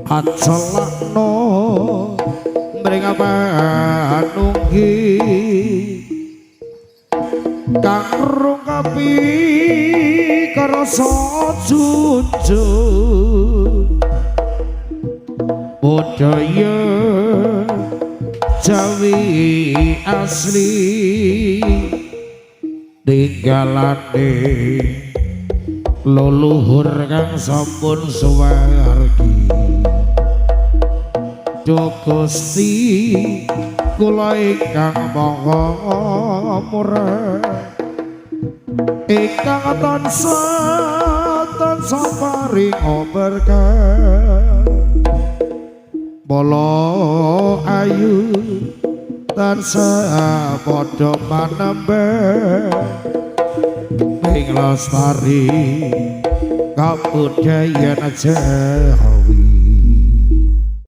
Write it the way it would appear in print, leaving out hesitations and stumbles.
Acelakno mring panunggi kang rungkapi karasa junjung budaya Jawi asli tinggalane leluhur kang sampun suwargi. Duh Gusti kula ingkang maha murah ingkang tansah tansah paring berkah bala ayu tansah padha manembah ing lestari kabudayan Jawa.